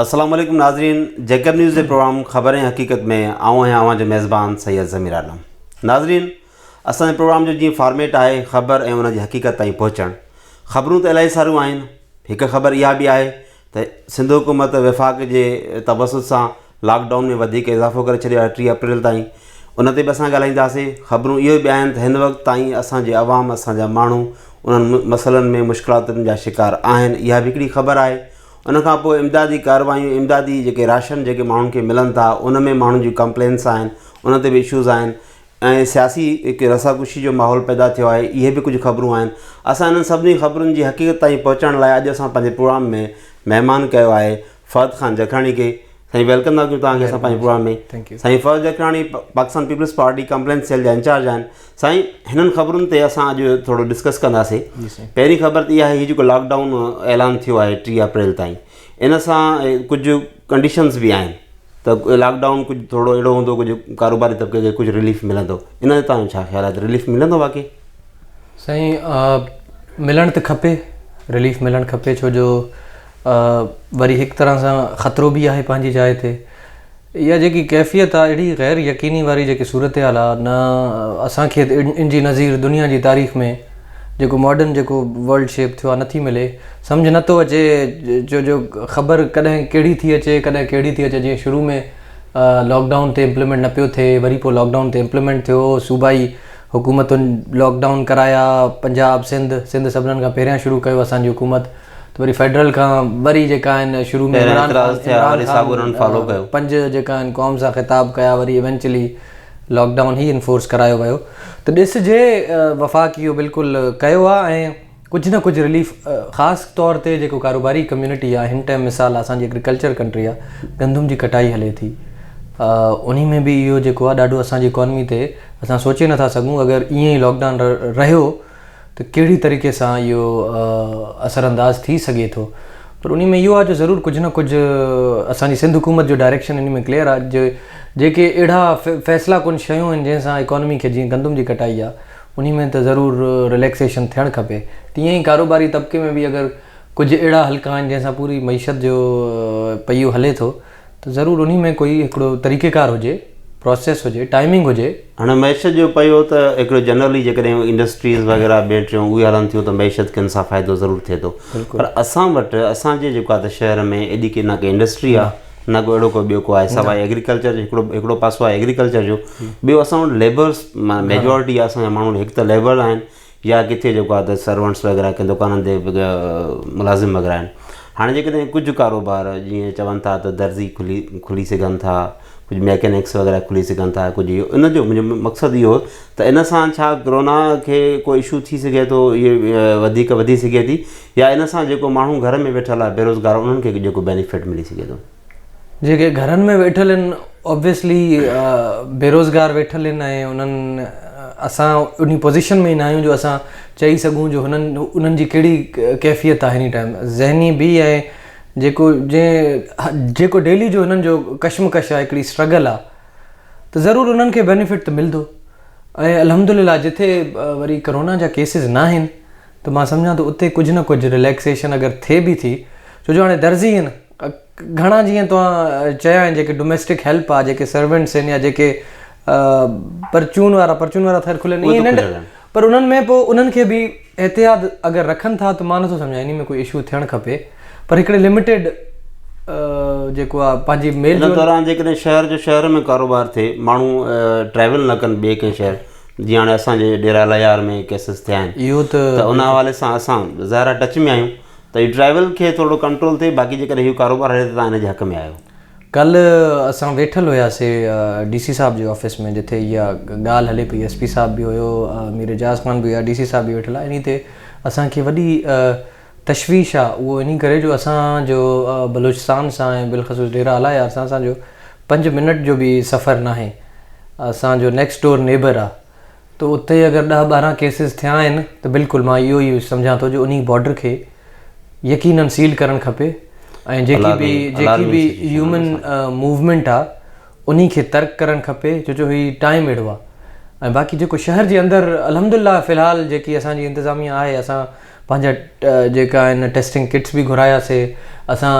السلام عليڪم ناظرين جيڪب نيوز جي پروگرام خبر ۽ حقيقت ۾ آئون آهيان اوهان جو ميزبان سيد ضمير عالم ناظرين اسان جي پروگرام جو جيئن فارميٽ آهي خبر ۽ ان جي حقيقت تائين پهچڻ خبرون ته الاهي ساريون آهن هڪ خبر اها به آهي ته سنڌ حڪومت وفاق جي توسط سان لاڪ ڊائون ۾ وڌيڪ اضافو ڪري ڇڏيو آهي 30 اپريل تائين ان تي به اسان ڳالهائينداسين خبرون اهي به آهن ته هن وقت تائين اسان جي عوام اسان جا ماڻهو انهن مسئلن ۾ مشڪلاتن جا شڪار آهن اها به هڪڙي خبر آهي ان کان پوء امدادي ڪاروايون امدادي جيڪي راشن جيڪي ماڻهن کي ملن ٿا ان ۾ ماڻهن جون ڪمپلينس آهن ان تي به اشوز آهن ۽ سياسي هڪ رساڪشي جو ماحول پيدا ٿيو آهي اهي به ڪجهه خبرون آهن اسان انهن سڀني خبرن جي حقيقت تائين پهچڻ لاء اڄ اسان پنهنجي پروگرام ۾ مهمان ڪيو آهي فهد خان جکراڻي کي سائين welcome ٿا ڪيون توهان کي اسان پنهنجي پروگرام ۾ سائين Fahad Jakhrani Pakistan Peoples Party complaint cell جا انچارج آهن سائين هنن خبرن تي اسان اڄ ٿورو ڊسڪس ڪنداسين پهرين خبر ته اها آهي هي جيڪو لاڪ ڊائون اعلان ٿيو آهي 30 اپريل تائين ان سان ڪجهه ڪنڊيشنز به آهن ته لاڪ ڊائون ڪجهه ٿورو اهڙو هوندو ڪجهه ڪاروباري طبقي کي ڪجهه رليف ملندو ان تي توهان جو ڇا خيال آهي ته رليف ملندو واقعي؟ سائين ملڻ ته کپي رليف ملڻ کپي ڇو جو وري هڪ طرح سان خطرو به آهي پنهنجي جاء تي اها جيڪي ڪيفيت آهي اهڙي غير يقيني واري جيڪي صورتحال آهي نه اسان کي ان جي نظير دنيا جي تاريخ ۾ جيڪو ماڊرن جيڪو ورلڊ شيپ ٿيو آهي نٿي ملي سمجهه نٿو اچي جو جو خبر ڪڏهن ڪهڙي ٿي اچي ڪڏهن ڪهڙي ٿي اچي جيئن شروع ۾ لاڪ ڊائون تي امپليمينٽ نه پيو ٿئي وري پوء لاڪ ڊائون تي امپليمينٽ ٿيو صوبائي حڪومتن لاڪ ڊائون ڪرايا پنجاب سنڌ سنڌ سڀنن کان پهريان شروع ڪيو اسان جي حڪومت ته وري فيڊرل کان وري جيڪا آهن شروع ۾ عمران خان پنج جيڪا آهن قوم سان خطاب ڪيا وري ايونچلي لاڪ ڊائون هي انفورس ڪرايو ويو ته ڏسجي وفاق اهو بلڪل ڪيو آهي ۽ ڪجهه نه ڪجهه رليف خاص طور تي جيڪو ڪاروباري ڪميونٽي آهي هن ٽائيم مثال اسان جي ايگريڪلچر ڪنٽري آهي گندم جي ڪٽائي هلي ٿي انهي ۾ به اهو جيڪو آهي ڏاڍو اسان جي اڪانومي تي اسان سوچي نٿا سگهون اگر ائين ئي لاڪ ڊائون رهيو ته ڪهڙي طريقي سان اهو اثر انداز ٿي سگهي ٿو پر انهي ۾ اهو آهي جو ضرور ڪجهه نه ڪجهه اسان جي سنڌ حڪومت جو ڊائريڪشن انهي ۾ ڪليئر آهي جو جيڪي اهڙا فيصلا ڪن شيون آهن جنهن سان اڪانومي کي جيئن گندم جي ڪٽائي آهي انهي ۾ ته ضرور رليڪسيشن ٿيڻ کپي تيئن ئي ڪاروباري طبقي ۾ به اگر ڪجهه اهڙا حلقا آهن جنهن سان پوري معيشت جو پهيو هلي ٿو ته ضرور انهي ۾ ڪوئي هڪڙو طريقيڪار هجي، پراسيس هجي، ٽائمنگ هجي. هاڻي معيشت جو پهيو ته هڪڙو جنرلي جيڪڏهن انڊسٽريز وغيره ٻيون ٽيون اهي هلن ٿيون ته معيشت کي ان سان فائدو ضرور ٿئي ٿو پر اسان وٽ اسان جي جيڪو آهي ته شهر ۾ ايڏي ڪي نه ڪي انڊسٽري آهي نه ڪو اهڙو ڪو ٻيو ڪو آهي سواء ايگريڪلچر جو هڪڙو هڪڙو پاسو آهي ايگريڪلچر جو ٻيو اسان وٽ ليبرس ميجورٽي آهي اسان جا ماڻهو هڪ ته ليبر آهن يا ڪٿي جيڪو آهي ته سرونٽس وغيره ڪنهن دڪانن تي ملازم وغيره آهن هاڻي جيڪڏهن ڪجهه ڪاروبار جيئن چون ٿا ته درزي کلي کلي سگهن ٿا ڪجهه ميڪينڪس وغيره کلي سگهن ٿا ڪجهه اهو ان جو منهنجو مقصد اهو ته ان سان ڇا ڪرونا کي ڪو اشو ٿي سگهي ٿو اهي وڌيڪ وڌي سگهي ٿي يا ان سان جيڪو ماڻهو گهر ۾ ويٺل آهي بيروزگار انهن کي جيڪو بينيفٽ ملي سگهي ٿو. جيڪي گهرن ۾ ويٺل آهن اوبويسلي بيروزگار ويٺل آهن ۽ انهن اسان انهي پوزيشن ۾ ئي نه آهيون جو اسان چئي سگهون جو هنن انهن جي ڪهڙي ڪيفيت آهي هن ٽائيم ذهني به ۽ جيڪو جنهن جيڪو ڊيلي جو هنن جو ڪشمڪش آهي هڪڙي اسٽرگل آهي ته ضرور انهن کي بينيفٽ ته ملندو ۽ الحمدلله جتي وري ڪرونا جا ڪيسز نه آهن ته مان سمجهان ٿو اتي ڪجهه نه ڪجهه رليڪسيشن اگر ٿئي به ٿي ڇو جو هاڻي درزي آهن گهڻا جيئن توهان چيا آهن جيڪي ڊوميسٽڪ هيلپ آهي جيڪي سرونٽس آهن يا جيڪي پرچون وارا پرچون وارا خير کليل ائين ننڍ پر انهن ۾ پوء انهن کي به احتياط اگر رکن ٿا ته مان نٿو سمجهان انهي ۾ ڪوئي اشو ٿيڻ کپي پر هڪڙي لميٽيڊ جيڪو آهي پنهنجي ميل ان دوران جيڪڏهن شهر جو شهر ۾ ڪاروبار ٿئي ماڻهو ٽريول نه ڪن ٻئي ڪنهن شهر جيئن هاڻي اسان جي ڊيرا ليار ۾ ڪيسز ٿيا آهن اهو ته ان حوالي سان اسان ظاهر آهي ٽچ ۾ آهيون ته هي ٽريول کي ٿورو ڪنٽرول ٿئي باقي جيڪڏهن هي ڪاروبار هلي ته توهان ان جي حق ۾ آهيو. ڪلهه اسان ويٺل هياسي ڊي سي صاحب جي آفيس ۾ جتي اها ڳالهه هلي پئي ايس پي صاحب به هيو مير اعجاز خان به هيا ڊي سي صاحب به ويٺل هيا انهي تي اسان کي وڏي تشويش آ اهو انهي ڪري جو اسان جو بلوچستان سان ۽ بالخصوص ڊيرا الا يار سان اسان جو پنج منٽ جو به سفر ناهي اسان جو نيڪسٽ ڊور نيبر آ ته اتي اگر ڏهه ٻارهن ڪيسز ٿيا آهن ته بلڪل مان اهو ئي سمجهان ٿو جو انهي بارڊر کي يقينن سيل ڪرڻ کپي ۽ جيڪي به جيڪي به هيومن موومينٽ آ انهي کي ترڪ ڪرڻ کپي ڇو جو هي ٽائيم اهڙو آ ۽ باقي جيڪو شهر جي اندر الحمدلله في الحال جيڪي اسان جي انتظاميه آهي اسان پنهنجا جيڪا آهن ٽيسٽنگ ڪٽس به گهراياسي اسان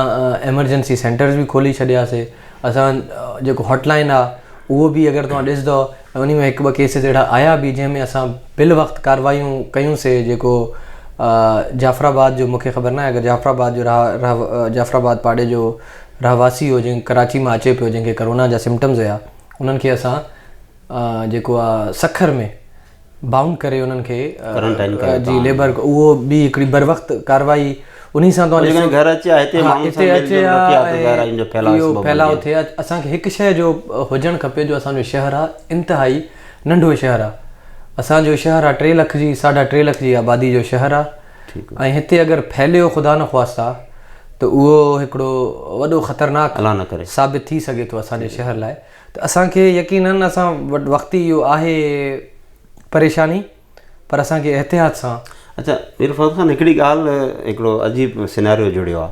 ايمرجنسي سينٽرز به کولي ڇڏياسي اسان جيڪو هاٽ لائن آهي اهو به اگر توهان ڏسندو ۽ انهي ۾ هڪ ٻه ڪيسز اهڙا آيا به جنهن ۾ اسان بل وقت ڪاروايون ڪيون سي جيڪو جعفر آباد جو مونکي خبر ناهي اگر جعفر آباد جو رها جعفر آباد پاڙي جو رهواسي هو جنهن ڪراچي مان اچي پيو جنهن کي ڪرونا جا سمٽمز هيا انهن کي اسان جيڪو آ سکر ۾ بائونڊ ڪري انهن کي ڪرنٽائن ڪيو جي ليبر اهو به هڪڙي بروقت ڪارروائي انهي سان توهان ڏسو گهر اچي ها هتي ماڻهن سان ميل جول رکي ها ته ظاهر آ ان جو ڦهلاء اهو ڦهلاء ٿئي ها. اسان کي هڪ شيء جو هجڻ کپي جو اسان جو شهر آ انتهائي ننڍو شهر آ اسان جو شهر آ ٽي لک جي ساڍا ٽي لک جي آبادي جو شهر آ ۽ هتي اگر ڦهليو خدا نخواسته ته اهو هڪڙو وڏو خطرناڪ ثابت ٿي سگهي ٿو اسان جي شهر لاء ته اسان کي يقينن اسان وٽ وقتي اهو آهي پريشاني پر اسان کي احتياط سان. اڇا مير فواد خان هڪڙي ڳالهه هڪڙو عجيب سيناريو جڙيو آ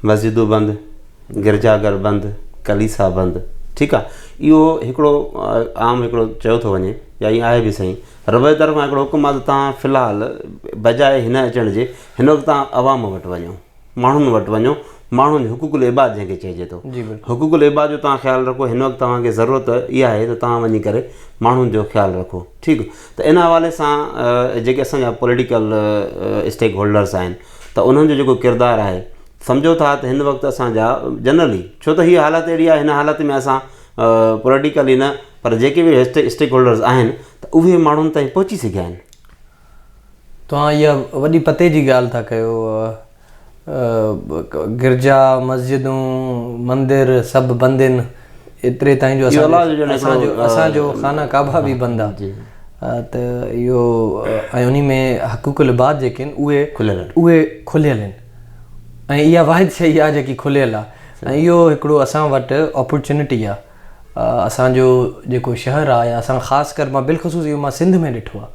مسجدون بند گرجا گهر بند ڪليسا بند ٺيڪ آ اهو هڪڙو عام هڪڙو چيو ٿو وڃي يا ائين آهي به صحيح رب جي طرفان هڪڙو حڪم آ ته توهان في الحال بجاء هن اچڻ جي هن وقت توهان عوام وٽ وڃو ماڻهن وٽ وڃو، ماڻهن جي حقوق العباد جنهن کي چئجي ٿو، حقوق العباد جو توهان خيال رکو، هن وقت توهان کي ضرورت اها آهي ته توهان وڃي ڪري ماڻهن جو خيال رکو، ٺيڪ ته ان حوالي سان جيڪي اسان جا پوليٽيڪل اسٽيڪ هولڊرس آهن ته انهن جو جيڪو ڪردار آهي سمجهو ٿا ته هن وقت اسان جا جنرلي ڇو ته هي حالت اهڙي آهي هن حالت ۾ اسان پوليٽيڪلي نه پر جيڪي به اسٽيڪ هولڊرس آهن ته اهي ماڻهن تائين پهچي سگهيا آهن. توهان اها وڏي پتي جي ڳالهه ٿا ڪيو. گرجا، مسجدون، مندر سڀ بند آهن. ايتري تائين جو اسان جو اسان جو خانه ڪعبه به بند آهي ته اهو ۽ انهي ۾ حقوق العباد جيڪي آهن اهي اهي کليل آهن ۽ اها واحد شيء آهي جيڪي کليل آهي ۽ اهو هڪڙو اسان وٽ اپرچونٽي آهي. اسان جو جيڪو شهر آ يا اسان خاص ڪر مان بالخصوص اهو مان سنڌ ۾ ڏٺو آ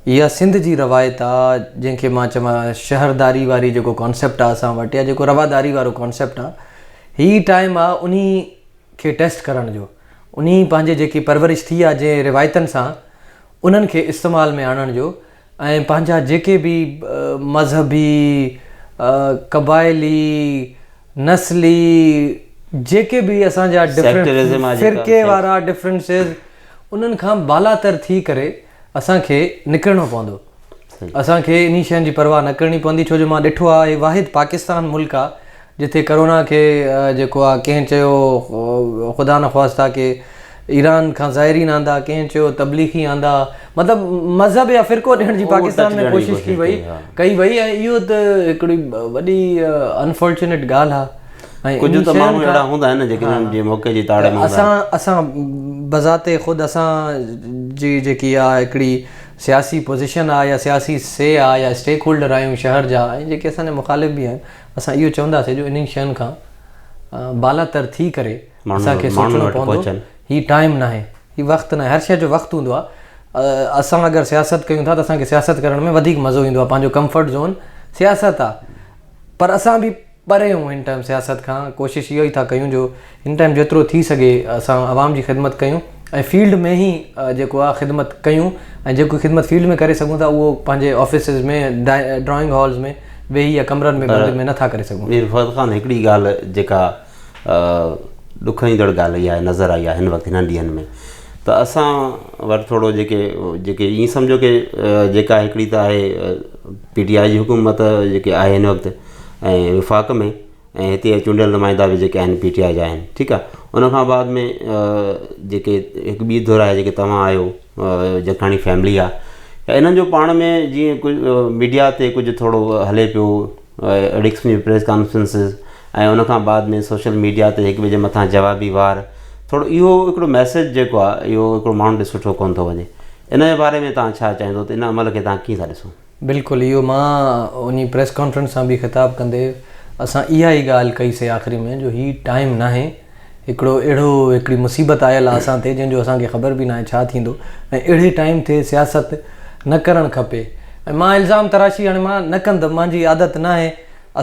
اها سنڌ جي روايت آ جنهن کي مان چوان شهرداري واري جيڪو ڪانسيپٽ آ اسان وٽ يا جيڪو رواداري وارو ڪانسيپٽ آ هي ٽائيم آ انهي کي ٽيسٽ ڪرڻ جو انهي پنهنجي جيڪي پرورش ٿي آ جنهن روايتن سان انهن کي استعمال ۾ آڻڻ جو ۽ پنهنجا جيڪي به مذهبي قبائلي نسلي جيڪي به اسان جا فرقي وارا ڊفرنسز انهن کان بالاتر ٿي ڪري اسان کي نڪرڻو پوندو اسان کي انهي شين جي پرواهه نه ڪرڻي پوندي ڇو جو مان ڏٺو آهي هي واحد پاڪستان ملڪ آهي جتي ڪرونا کي جيڪو آهي ڪنهن چيو خدا نخواسته ڪي ايران کان زائرين آندا ڪنهن چيو تبليغي آندا مطلب مذهب يا فرقو ڏيڻ جي پاڪستان ۾ ڪوشش ڪئي وئي ڪئي وئي ۽ اهو ته هڪڙي وڏي انفارچونيٽ ڳالهه آهي ۽ ڪجهه ته ماڻهو اهڙا هوندا آهن جيڪي انهن جي موقعي جي تاڙ ۾ هوندا اسان اسان بذات خود اسان جي جيڪي آهي هڪڙي سياسي پوزيشن آهي يا سياسي سي آهي يا اسٽيڪ هولڊر آهيون شهر جا ۽ جيڪي اسان جا مخالف به آهن اسان اهو چونداسين جو انهن شين کان بالاتر ٿي ڪري اسان کي سوچڻو پوندو هي ٽائيم ناهي هي وقت ناهي هر شيء جو وقت هوندو آهي اسان اگر سياست ڪيون ٿا ته اسان کي سياست ڪرڻ ۾ وڌيڪ مزو ايندو آهي پنهنجو ڪمفرٽ زون سياست آهي پر اسان به پري آهيون هن ٽائيم سياست کان ڪوشش اهو ئي ٿا ڪيون جو هن ٽائيم جيترو ٿي سگهي اسان عوام جي خدمت ڪيون ۽ فيلڊ ۾ ئي جيڪو آهي خدمت ڪيون ۽ جيڪو خدمت فيلڊ ۾ ڪري سگهون ٿا اهو پنهنجي آفيسز ۾ ڊرائنگ هالز ۾ ويهي يا ڪمرن ۾ بند ۾ نٿا ڪري سگهون. مير فهد خان هڪڙي ڳالهه جيڪا ڏکوئيندڙ ڳالهه اها نظر آئي آهي هن وقت هنن ڏينهن ۾ ته اسان وٽ ٿورو جيڪي جيڪي ائين سمجهو ڪي جيڪا هڪڙي ته آهي پي ٽي آء جي حڪومت جيڪي آهي هن وقت ۽ وفاق ۾ ۽ هتي چونڊيل نمائندا به جيڪي آهن پي ٽي آء جا آهن ٺيڪ آهي ان کان بعد ۾ جيڪي هڪ ٻي ڌر آهي جيڪي توهان آهيو جکاڻي فيملي آهي انهن جو پاڻ ۾ جيئن ڪجهه ميڊيا تي ڪجهه ٿورو هلي پيو اهڙي قسم جون پريس ڪانفرنسز ۽ ان کان بعد ۾ سوشل ميڊيا تي هڪ ٻئي جي مٿان جوابي وار ٿورو اهو هڪڙو ميسيج جيڪو آهي اهو هڪڙو ماڻهن ڏي سٺو ڪونه ٿو وڃي ان جي باري ۾ توهان ڇا چاهيندو ته ان عمل کي توهان ڪيئن ٿا ڏسو؟ بلڪل اهو مان انهي پريس ڪانفرنس سان به خطاب ڪندي اسان اها ئي ڳالهه ڪئي سي آخري ۾ جو هي ٽائيم ناهي هڪڙو اهڙو هڪڙي مصيبت آيل آهي اسان تي جنهن جو اسان کي خبر به ناهي ڇا ٿيندو ۽ اهڙي ٽائيم تي سياست نه ڪرڻ کپي ۽ مان الزام تراشي هاڻي مان نه ڪندم مانجي عادت ناهي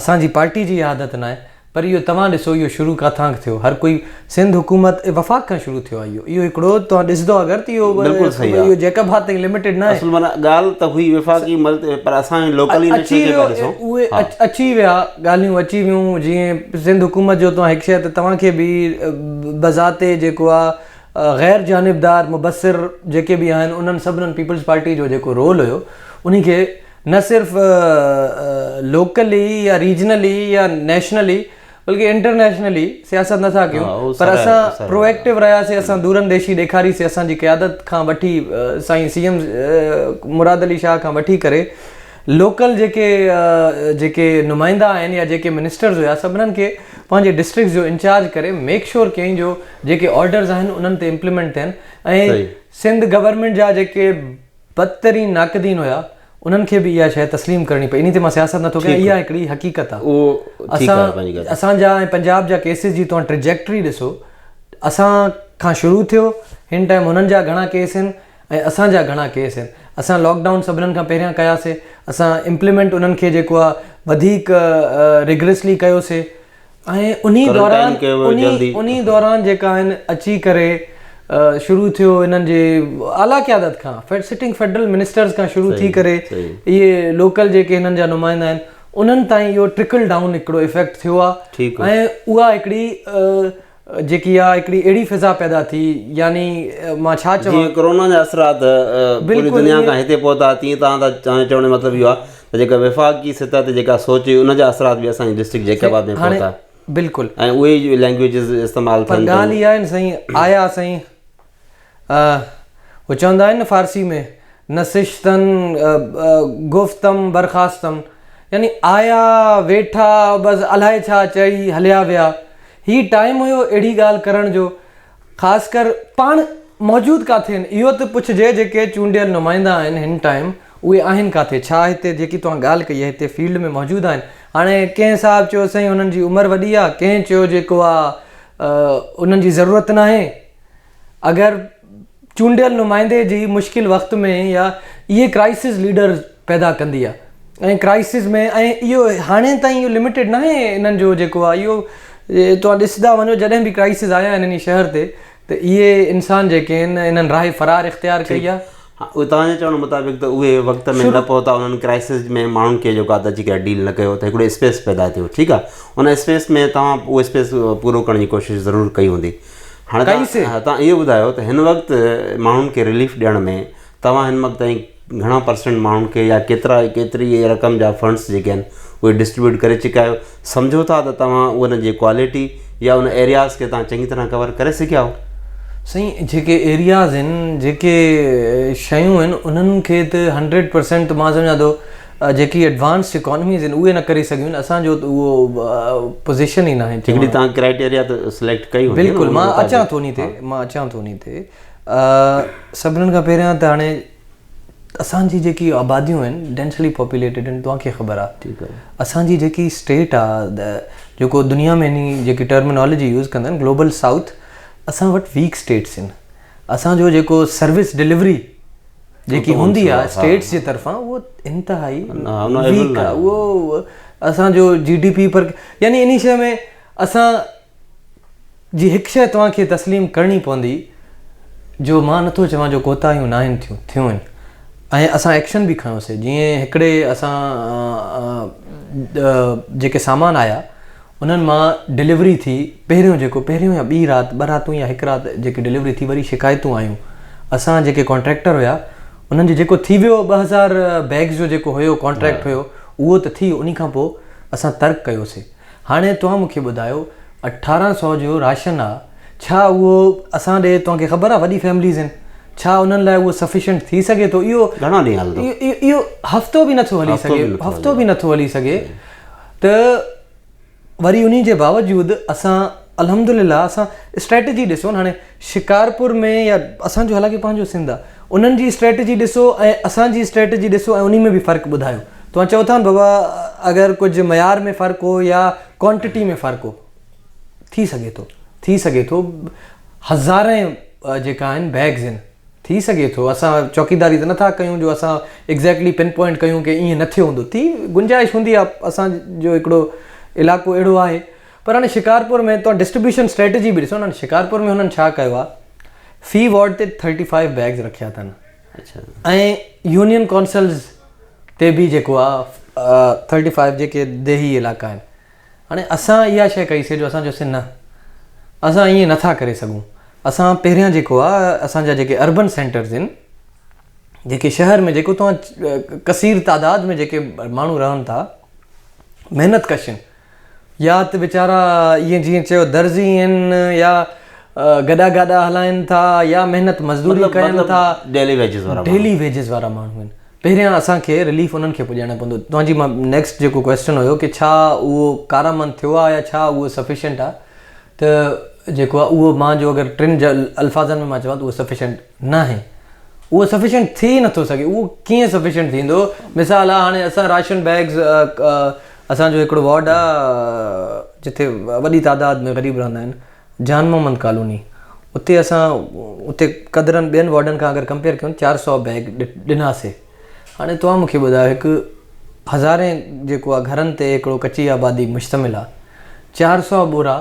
اسان جي پارٽي جي اها عادت ناهي. پر اهو توهان ڏسو اهو شروع ڪاٿان ٿيو هر ڪوئي سنڌ حڪومت وفاق کان شروع ٿيو آهي اهو اهو هڪڙو توهان ڏسندو اگر ته اهو بلڪل صحيح اهو جيڪب آباد تائين لميٽيڊ نه آهي اصل معنيٰ ڳالهه ته هئي وفاقي مل تي پر اسان لوڪلي ان شيء کي پيا ڏسون اهي اچي ويا ڳالهيون اچي ويون جيئن سنڌ حڪومت جو توهان هڪ شيء ته توهان کي به بذات جيڪو آهي غير جانبدار مبصر جيڪي به آهن انهن سڀنن پيپلز پارٽي جو جيڪو رول هيو انهي کي نه صرف لوڪلي يا ريجنلي يا نيشنلي بلڪه انٽرنيشنلي سياست نٿا ڪيون پر اسان پرو ايڪٽو رهياسي اسان دور انديشي ڏيکاري سي اسان جي قيادت کان وٺي سائين سي ايم مراد علي شاهه کان وٺي ڪري لوڪل جيڪي جيڪي نمائندا آهن يا جيڪي منسٽرز هيا سڀنن کي پنهنجي ڊسٽرڪٽس جو انچارج ڪري ميڪ شور ڪيائين جو جيڪي آرڊرز آهن انهن تي امپليمينٽ ٿين ۽ سنڌ گورنمينٽ جا جيڪي بدترين ناقدين هيا انهن کي به اها شيء تسليم ڪرڻي پئي انهي تي مان سياست نٿو ڪيان اها هڪڙي حقيقت آهي اسان اسان جا ۽ پنجاب جا ڪيسز جي توهان ٽريجيڪٽري ڏسو اسان کان شروع ٿيو هن ٽائيم هنن جا گهڻا ڪيس آهن ۽ اسان جا گهڻا ڪيس آهن اسان لاڪ ڊائون سڀنن کان پهريان ڪياسي اسان امپليمينٽ انهن کي جيڪو آهي وڌيڪ ريگرسلي ڪيوسي ۽ انهي دوران انهي دوران جيڪا آهن اچي ڪري شروع ٿيو انهن جي اعليٰ قيادت کان سٽنگ فيڊرل منسٽرز کان شروع ٿي ڪري اهي لوڪل جيڪي هنن جا نمائندا آهن انهن تائين اهو ٽرڪل ڊائون هڪڙو افيڪٽ ٿيو آهي ۽ اها هڪڙي جيڪي آ هڪڙي اهڙي فضا پيدا ٿي يعني مان ڇا چوان جيئن ڪورونا جا اثرات پوري دنيا کان هتي پهتا تيئن توهان ٿا چوڻ جو مطلب اهو آ ته جيڪا وفاقي سطح تي جيڪا سوچ هئي ان جا اثرات به اسان جي ڊسٽرڪٽ جيڪب آباد ۾ پهتا بلڪل ۽ اهي ئي لينگويجز استعمال ٿين پر ڳالهه اها آهي نه سائين آيا سائين هو چوندا آهن نه فارسي ۾ نسشتن گفتم برخاستم يعني آيا ويٺا بس الائي ڇا چئي هليا ويا هي ٽائيم هيو اهڙي ڳالهه ڪرڻ جو خاص ڪر پاڻ موجود ڪاٿي آهن اهو ته پڇجي جيڪي چونڊيل نمائندا آهن هن ٽائيم اهي آهن ڪاٿي ڇا هتي جيڪي توهان ڳالهه ڪئي آهي هتي فيلڊ ۾ موجود آهن هاڻي ڪنهن صاحب چيو سائين انهن جي عمر وڏي آهي ڪنهن چيو جيڪو آهي انهن جي ضرورت ناهي اگر چونڊيل نمائندي جي مشڪل وقت ۾ يا اهي ڪرائسز ليڊر پيدا ڪندي آهي ۽ ڪرائسز ۾ ۽ اهو هاڻي تائين اهو لميٽيڊ ناهي انهن جو جيڪو آهي اهو توهان ڏسندا وڃو جڏهن به ڪرائسز آيا آهن انهي شهر تي ته اهي انسان جيڪي آهن انهن راهه فرار اختيار ڪئي آهي. ها اهي توهان جي چوڻ مطابق ته اهي وقت ۾ نه پهتا انهن ڪرائسز ۾ ماڻهن کي جيڪو آهي ته اچي ڪري ڊيل نه ڪيو ته هڪڙو اسپيس پيدا ٿيو ٺيڪ آهي ان اسپيس ۾ توهان اهو اسپيس پورو ڪرڻ جي ڪوشش ضرور ڪئي هوندي هاڻي توهان اهو ٻڌايو ته هن وقت ماڻهن کي رليف ڏيڻ ۾ توهان هن وقت تائين گهڻا پرسنٽ ماڻهن کي يا ڪيترا ڪيتري رقم جا فنڊس جيڪي آهن اهي ڊسٽريبيوٽ ڪري چڪا آهيو سمجهو ٿا ته توهان ان جي ڪوالٽي يا ان ايرياز کي توهان چڱي طرح ڪور ڪري سگهيا آهيو؟ سائين جيڪي ايرياز آهن جيڪي شيون آهن انهن کي ته هنڊريڊ پرسينٽ مان سمجهان ٿو جيڪي ايڊوانسڊ اڪانوميز آهن اهي نه ڪري سگهيون آهن اسان جو ته اهو پوزيشن ئي ناهي هڪڙي توهان ڪرائيٽيريا ته سليڪٽ ڪئي هوندي بلڪل مان اچان ٿو انهي تي مان اچان ٿو انهي تي سڀنن کان پهريان ته هاڻي اسان جي جيڪي آباديون آهن ڊينسلي پاپوليٽيڊ آهن توهان کي خبر آهي اسان جي جيڪي اسٽيٽ آهي جيڪو دنيا ۾ انهي جيڪي ٽرمينالاجي يوز ڪندا آهن گلوبل سائوٿ اسان وٽ ويڪ اسٽيٽس آهن اسان جو جيڪو سروس ڊليوري جيڪي هوندي آهي اسٽيٽس جي طرفان اهو انتهائي ويڪ آهي اهو اسان جو جي ڊي پي پر يعني انهي شيء ۾ اسان جي هڪ شيء توهان کي تسليم ڪرڻي پوندي جو مان نٿو چوان جو ڪوتاهيون ناهن ٿيون، ٿيون آهن ۽ اسان ايڪشن به کنيوسي جيئن هڪڙي اسان جيڪي سامان آيا انهن مان ڊليوري ٿي پهريون جيڪو پهريون يا ٻي رات ٻه راتون يا هڪ رات جيڪي ڊليوري ٿي وري شڪايتون آيون اسان جيڪي ڪانٽريڪٽر هيا انهن جو جيڪو ٿي ويو 2000 بيگز جو جيڪو هيو ڪانٽريڪٽ هيو اهو ته ٿي ويو انهي کان پوء اسان ترڪ ڪيوسي هاڻي توهان مون کي ٻڌايو 18 سئو جو راشن آ ڇا اهو اسان ڏي توهان کي خبر آ وڏي فيمليز آهن ڇا انهن لاء اهو سفيشنٽ ٿي سگهي ٿو اهو گهڻا ڏينهن هلندو اهو هفتو به نٿو هلي سگهي هفتو به نٿو هلي سگهي ته وري انهي جي باوجود اسان الحمدلله اسان اسٽريٽجي ڏسو نه هاڻي شڪارپور ۾ يا اسان جو حالانڪه پنهنجو سنڌ آ انهن جي اسٽريٽجي ڏسو ۽ اسان جي اسٽريٽجي ڏسو ۽ انهي ۾ به فرق ٻڌايو توهان چئو ٿا نه بابا اگر ڪجهه معيار ۾ فرق هو يا ڪوانٽٽي ۾ فرق هو ٿي سگهي ٿو ٿي سگهي ٿو هزارين جيڪا آهن بيگز آهن ٿي سگهي ٿو اسان چوڪيداري ته نٿا ڪيون جو اسان ايگزيڪٽلي پن پوائنٽ ڪيون ڪي ائين نه ٿيو هوندو ٿي گنجائش هوندي آ اسان جو هڪڙو علائقو اهڙو آهي. پر هاڻي شڪارپور ۾ توهان ڊسٽريبيوشن اسٽريٽجي به ڏسو نه شڪارپور ۾ هنن ڇا ڪيو آهي في وارڊ تي ٿرٽي فائيو بيگز رکيا اٿن ۽ يونين ڪونسلز تي به جيڪو آهي ٿرٽي فائيو جيڪي ديهي علائقا آهن هاڻي اسان اها شيء ڪئي سي جو اسان چيوسي نه اسان ائين نٿا ڪري سگهون اسان پهريان جيڪو آهي اسان جا جيڪي اربن سينٽرز آهن جيڪي شهر ۾ جيڪو توهان ڪثير تعداد ۾ جيڪي ماڻهو رهن ٿا محنت ڪش آهن يا ته ويچارا ائين جيئن چيو درزي آهن يا گڏا گاڏا هلائن ٿا يا محنت مزدوري ڪن ٿا ڊيلي ويجز وارا ڊيلي ويجز وارا ماڻهو آهن پهريان اسان کي رليف انهن کي پڄائڻو پوندو توهان جي مان نيڪسٽ جيڪو ڪويسچن هيو ڪي ڇا اهو ڪارآمد ٿيو آهي يا ڇا اهو سفيشنٽ آهي ته جيڪو آهي اهو مان جو اگر ٽن الفاظن ۾ مان چوان ته اهو سفيشنٽ ناهي اهو سفيشنٽ ٿي ئي نٿو سگهي اهو ڪيئن سفيشنٽ ٿيندو مثال آهي هاڻي اسان راشن بيگز اسان جو هڪڙو وارڊ آهي جتي وڏي تعداد ۾ غريب رهندا آهن جان محمد ڪالوني اتي اسان اتي قدرن ٻين وارڊن کان اگر ڪمپيئر ڪيون 400 بيگ ڏناسي هاڻي توهان مونکي ٻڌايو هڪ هزارين جيڪو آهي گهرن تي هڪڙو ڪچي آبادي مشتمل آهي 400 ٻورا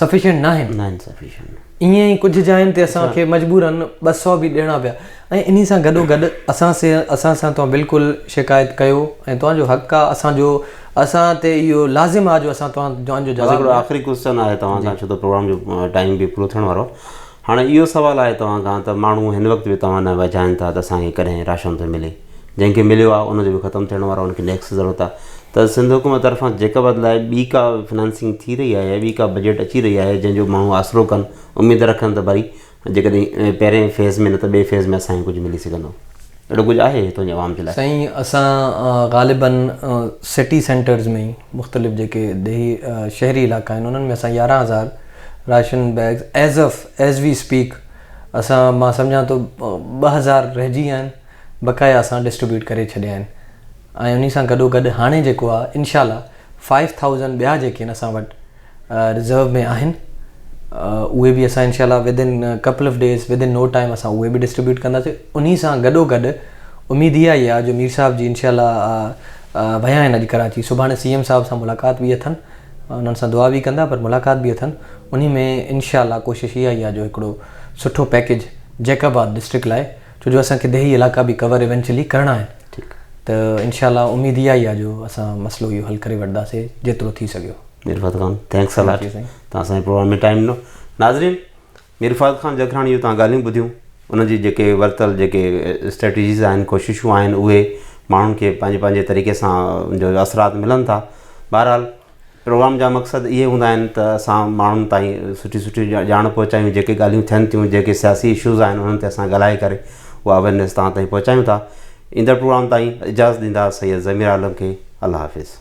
سفيشنٽ ناهن ناهن سفيشنٽ ائين ئي ڪجهه جاين تي اسان کي مجبورن 200 به ڏيڻا پيا ۽ انهي سان گڏو گڏ اسان سي اسان سان توهان بلڪل شڪايت ڪيو ۽ توهان جو حق آ اسان جو اسان تي اهو لازم آ جو اسان توهان توهان جو بس جواب هڪڙو آخري ڪوسچن آهي توهان کان ڇو ته پروگرام جو ٽائيم به پورو ٿيڻ وارو هاڻي اهو سوال آهي توهان کان ته ماڻهو هن وقت به توهان ڏانهن وجهائن ٿا ته اسان کي ڪڏهن راشن ٿو ملي جنهن کي مليو آهي ان جو به ختم ٿيڻ وارو ان کي نيڪسٽ ضرورت آهي ته سنڌ حڪومت طرفان جيڪب آباد لاء ٻي ڪا فنانسنگ ٿي رهي آهي يا ٻي ڪا بجيٽ اچي رهي آهي جنهن جو ماڻهو آسرو ڪن اميد رکن ته ڀئي جيڪڏهن پهرين فيز ۾ نه ته ٻئي فيز ۾ اسان کي ڪجهه ملي سگهندو اهڙو ڪجهه آهي هتان جي عوام جي لاء؟ سائين اسان غالباً سٽي سينٽرز ۾ ئي مختلف جيڪي ديهي شهري علائقا آهن انهن ۾ اسان 11000 ration bags as of as we speak اسان مان سمجهان ٿو 2000 رهجي ويا آهن بقايا اسان ڊسٽريبيوٽ ڪري ڇڏيا آهن ۽ انهي سان گڏو گڏ هاڻي جيڪو آهي انشاء الله فائيو ٿائوزنڊ ٻيا جيڪي آهن اسان وٽ رزرو ۾ آهن اهي به اسان انشاء الله within couple of days within no time اسان اهي به ڊسٽريبيوٽ ڪنداسين انهي سان گڏو گڏ اميد اها ئي آهي جو مير صاحب جي انشاء الله ويا آهن اڄ ڪراچي سڀاڻي سي ايم صاحب سان ملاقات به اٿن انهن سان دعا به ڪندا پر ملاقات به اٿن انهي ۾ انشاء الله ڪوشش اها ئي آهي جو هڪڙو سٺو پيڪيج جيڪب آباد ڊسٽرڪٽ لاء ڇو جو اسان کي ديهي علائقا به ڪور ايونچلي ڪرڻا آهن ته انشاء الله اميد اها ئي آهي جو اسان مسئلو اهو حل ڪري وٺنداسين جيترو ٿي سگهيو. مير فهد خان thanks الاٽ توهان اسان جي پروگرام ۾ ٽائيم ڏنو ناظرين مير فهد خان جکراڻي جون توهان ڳالهيون ٻڌيون ان جي جيڪي ورتل جيڪي اسٽريٽجيز آهن ڪوششون آهن اهي ماڻهن کي پنهنجي پنهنجي طريقي سان ان جو اثرات ملن ٿا بهرحال پروگرام جا مقصد اهي هوندا آهن ته اسان ماڻهن تائين سٺي سٺي ڄاڻ پهچايون جيڪي ڳالهيون ٿين ٿيون جيڪي سياسي اشوز آهن انهن تي اسان ڳالهائي ڪري اها اويرنيس توهان تائين پهچايون ٿا ايندڙ پروگرام تائين اجازت ڏيندا سيد ضمير عالم کي الله حافظ.